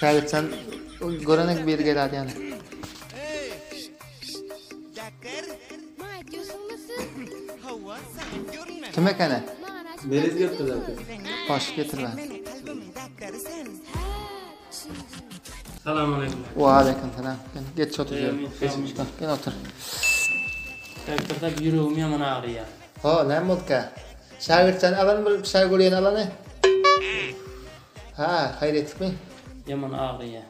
Şägirtjan görenek biri gelädi ýaly. Kim ekeni? Meriz gelipdir zaten. Hoş getirme. Salam aleyküm. Wa aleyküm selam. Geç otur. Gel otur. Şägirtjan ýüregim ýaman agyrýar. Ho, näme bolduka? Şägirtjan alan bir şägir görýän alany. Ha, haýyr etdikmi? Ýaman agyrýar.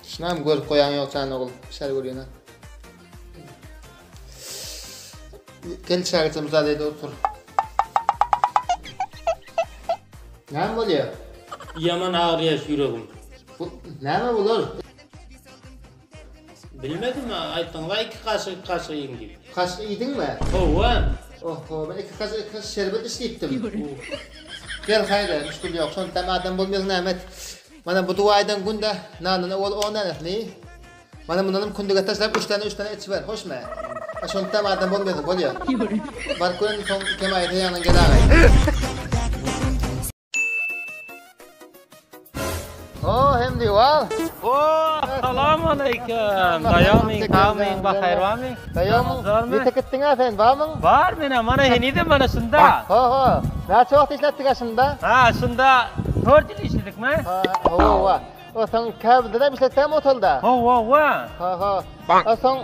Şunam görüp goýan ýok jan ogul. Şägir görýän. Gel şägirtjan müsaade et otur. Näme bolýar? Ýaman agyrýar şu ýüregim. Bu näme bular? Bilmedim, aýtdyňyz-a iki kaşyk, iki kaşyk iýiň diýip. Kaşyk iýdiňmi? Hawa. Oho, men iki kaşyk, iki kaşyk şerbet iç diýipdim. Gel haýda, müşgil ýok. Şonda hem adam bolmaýaň näme et. Mana bu duwa aýdan günde nandan owal on dänesini iý. Mana mundanam kündüge taşlap üç däne, üç däne içiber, hoşmy? A şonda hem adam bolmaýaň, bolýar. Baryp gören soň kemaýete ýanyna gel agaý. O hem diwal. O, salam aleyküm. Daýamyň, sagmyň, bahaýr barmyň? Daýamyň, ýete gitdiň-ä sen, barmyň? Bar menem, mana henizem mana şunda. Ho, ho. Näçe wagt işletdik-ä şunda? Ha, şunda 4 ýyl işledikmi? Ha, hawa. O soň käbirde-de işletdämi otalda? Hawa, hawa. Ha, ha. O soň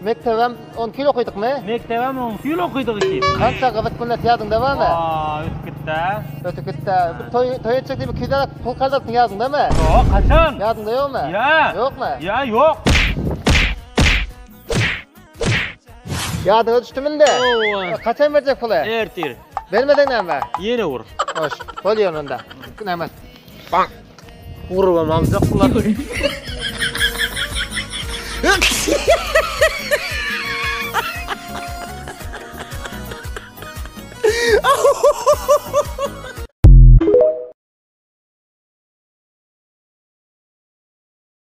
mekdebem 12 ýyl okydykmy? Mekdebem 12 ýyl okydyk iki. Kança gyzyk günler ýadyňda barmy? Aa, ötüp gitdi. Ötüp gitdi. Bir toý toý etjek diýip 200 manat pul karz alypdyň ýadyňdamy? Ýok, haçan? Ýadyňda ýokmy? Ýa. Ýokmy? Ýa, ýok. Ýadyňa düşdümi indi? Hawa. Haçan berjek puly? Ertir. Bermeseň näme? Ýene ur. Hoş, bolýar onda. Näme? Urubam aljak bular.